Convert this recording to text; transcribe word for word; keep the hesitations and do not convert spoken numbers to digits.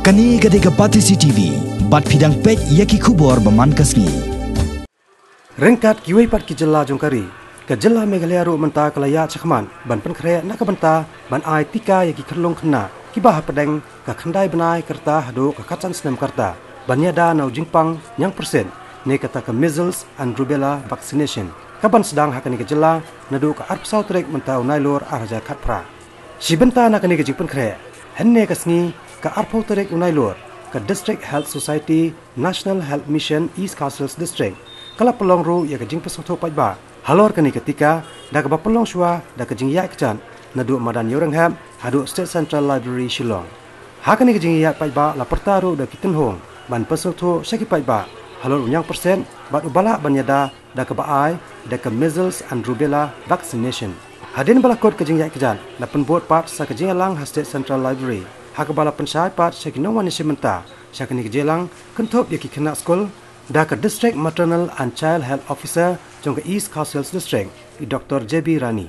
Kane ka dei ka Batesi T V, bad phi dang peit ïa ki khubor ba man ka sngi. Ryngkat kiwei pat ki jylla jong ka ri, ka jylla Meghalaya ruh mynta ka la ïaid shakhmat ban pynkhreh na ka bynta ban ai tika ïa ki khyllung khynnah kiba hapdeng ka khyndai bnai ka rta haduh ka khatsan snem ka rta, ban ïada na u jingpang ñiangpyrsit ne kata ka measles and rubella vaccination, ka ban sdang ha kane ka jylla naduh ka arphew saw tarik mynta u Nailur ar hajar khatphra. Shi bynta na kane ka jingpynkhreh, hynne ka sngi, ka arphew tarik u Nailur, ka District Health Society, National Health Mission, East Khasi Hills District, ka la pynlong ruh ïa ka jingpynsngewthuh paidbah halor kane ka tika, da kaba pynlong shuwa da ka jingïaid kjat naduh madan Ïewrynghep haduh State Central Library, Shillong. Ha kane ka jingïaid paidbah la pyrta ruh da ki tynhung ban pynsngewthuh sha ki paidbah halor u ñiangpyrsit bad u ba lah ban ïada da kaba ai da ka measles and rubella vaccination. Hadien ba la kut ka jingïaid kjat, la pynbud pat sa ka jingïalang ha State Central Library, ha kaba la pynshai pat sha ki nongwan ïashim bynta sha kane ka jingïalang kynthup ïa ki khynnah skul, da ka District Maternal and Child Health Officer jong ka East Khasi Hills District, i Doctor J B Rani.